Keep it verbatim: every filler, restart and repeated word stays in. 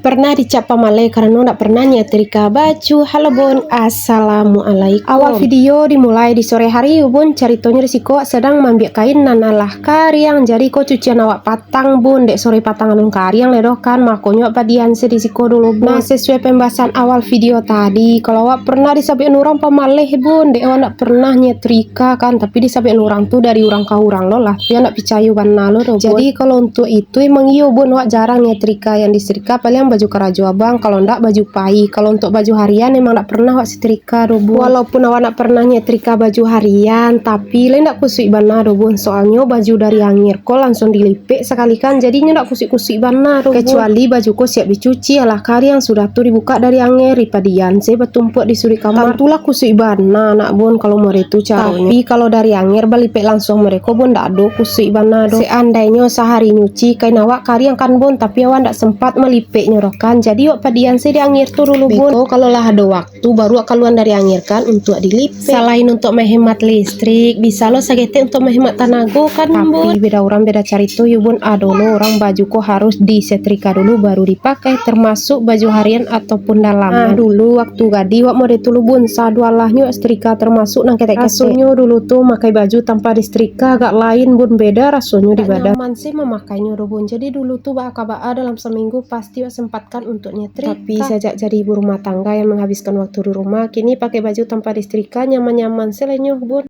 Pernah dicap pamaleh karano ndak pernah nyetrika baju. Halo bun, assalamualaikum. Awal video dimulai di sore hari yo bun, caritonyo di siko wak sadang maambiak kain nan alah kariang. Jadi ko cucian awak patang bun, dek sore patang alun kariang lai doh kan, makonyo wak padian se di siko dulu bun. Nah, sesuai pembahasan awal video tadi, kalau awak pernah disabuik urang pamaleh bun, dek awak ndak pernah nyetrika kan, tapi disabuik urang tu dari urang ka urang lo lah, tapi awak ndak picayo bana lo doh bun. Jadi kalau untuak itu emang iyo bun, awak jarang nyetrika, yang disetrika paling baju karajo abang, kalau ndak baju pai. Kalau untuak baju harian emang ndak pernah awak setrika doh bun. Walaupun awak ndak pernah nyetrika baju harian, tapi lai ndak kusuik bana doh bun, soalnyo baju dari angir ko langsung dilipek sakali kan, jadinyo ndak kusuik-kusuik bana doh bun. Kecuali baju ko siap dicuci, alah kariang sudah tu dibukak dari angir, dipadian se batumpuak di suruik kamar. Tantulah kusuik bana nak bun kalau model tu caronyo. Tapi kalau dari angir balipek langsung model ko bun, ndak ado kusuik bana doh. Seandainyo sahari nyuci, kain awak kariang kan bun, tapi awak ndak sempat malipeknyo doh kan, jadi awak padian se di angir tu dulu bun. Beko kalau lah ado waktu, baru awak kaluan dari angir kan untuak dilipek. Salain untuak menghemat listrik, bisa lo saketek untuak menghemat tanago kan bun. Tapi beda urang beda carito yo bun, ado lo urang baju ko harus disetrika dulu baru dipakai, termasuk baju harian ataupun dalaman. Nah, dulu waktu gadih wak model tu lo bun, sadualahnyo wak setrika, termasuk nan ketek-ketek. Rasonyo dulu tu makai baju tanpa disetrika agak lain bun, beda rasonyo di badan. Ndak nyaman se mamakainyo doh bun. Jadi dulu tu baa ka baa dalam saminggu pasti wak sempatkan untuak nyetrika. Tapi sajak jadi ibu rumah tangga yang menghabiskan waktu di rumah, kini pakai baju tanpa disetrika nyaman-nyaman se lai nyo bun.